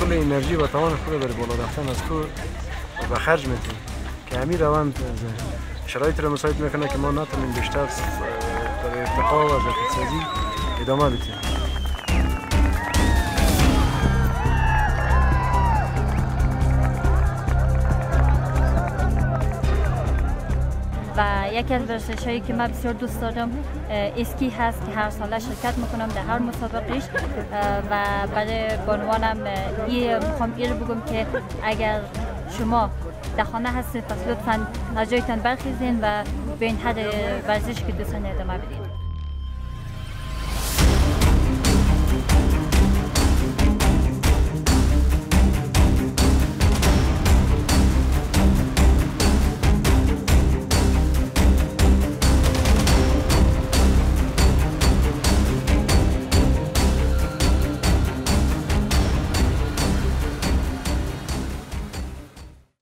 کل انرژی و توان خود در بالا رفتن از کوه به خرج میتیم که همین روند شرایط را مساعد میکنه که ما نتونیم بیشتر در ارتقا و ظرفیت سازی ادامه بدیم. و یکی از ورزش هایی که من بسیار دوست دارم اسکی هست که هر ساله شرکت میکنم در هر مسابقهش و برای بانوانم میخوام این رو بگم که اگر شما در خانه هستید پس لطفاً از جایتان برخیزین و به این هر ورزشی که دوستان ادامه بدین.